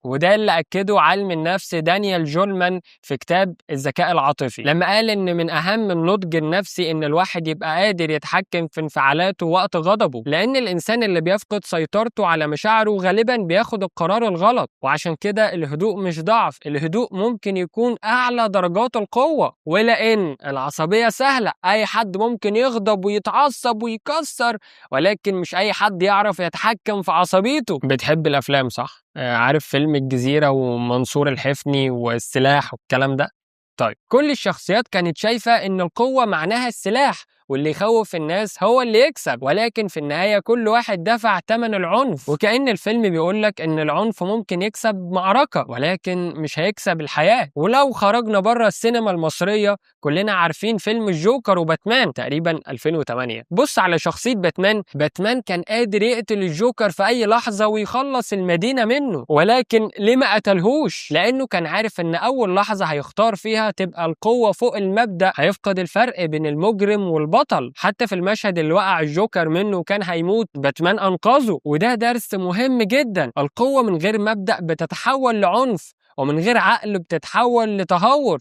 وده اللي أكده عالم النفس دانيال جولمان في كتاب الذكاء العاطفي، لما قال إن من أهم النضج النفسي إن الواحد يبقى قادر يتحكم في انفعالاته وقت غضبه، لأن الإنسان اللي بيفقد سيطرته على مشاعره غالبا بياخد القرار الغلط. وعشان كده الهدوء مش ضعف، الهدوء ممكن يكون أعلى درجات القوة. ولأن العصبية سهلة، أي حد ممكن يغضب ويتعصب ويكسر، ولكن مش أي حد يعرف يتحكم في عصبيته. بتحب الأفلام صح؟ عارف فيلم الجزيرة ومنصور الحفني والسلاح والكلام ده؟ طيب كل الشخصيات كانت شايفة إن القوة معناها السلاح، واللي يخوف الناس هو اللي يكسب، ولكن في النهاية كل واحد دفع ثمن العنف. وكأن الفيلم بيقولك إن العنف ممكن يكسب معركة ولكن مش هيكسب الحياة. ولو خرجنا بره السينما المصرية كلنا عارفين فيلم الجوكر وباتمان تقريبا 2008. بص على شخصية باتمان، باتمان كان قادر يقتل الجوكر في أي لحظة ويخلص المدينة منه، ولكن ليه ما قتلهوش؟ لأنه كان عارف إن أول لحظة هيختار فيها تبقى القوة فوق المبدأ، هيفقد الفرق بين المجرم والبطل. حتى في المشهد اللي وقع الجوكر منه وكان هيموت، باتمان أنقذه. وده درس مهم جدا، القوة من غير مبدأ بتتحول لعنف، ومن غير عقل بتتحول لتهور.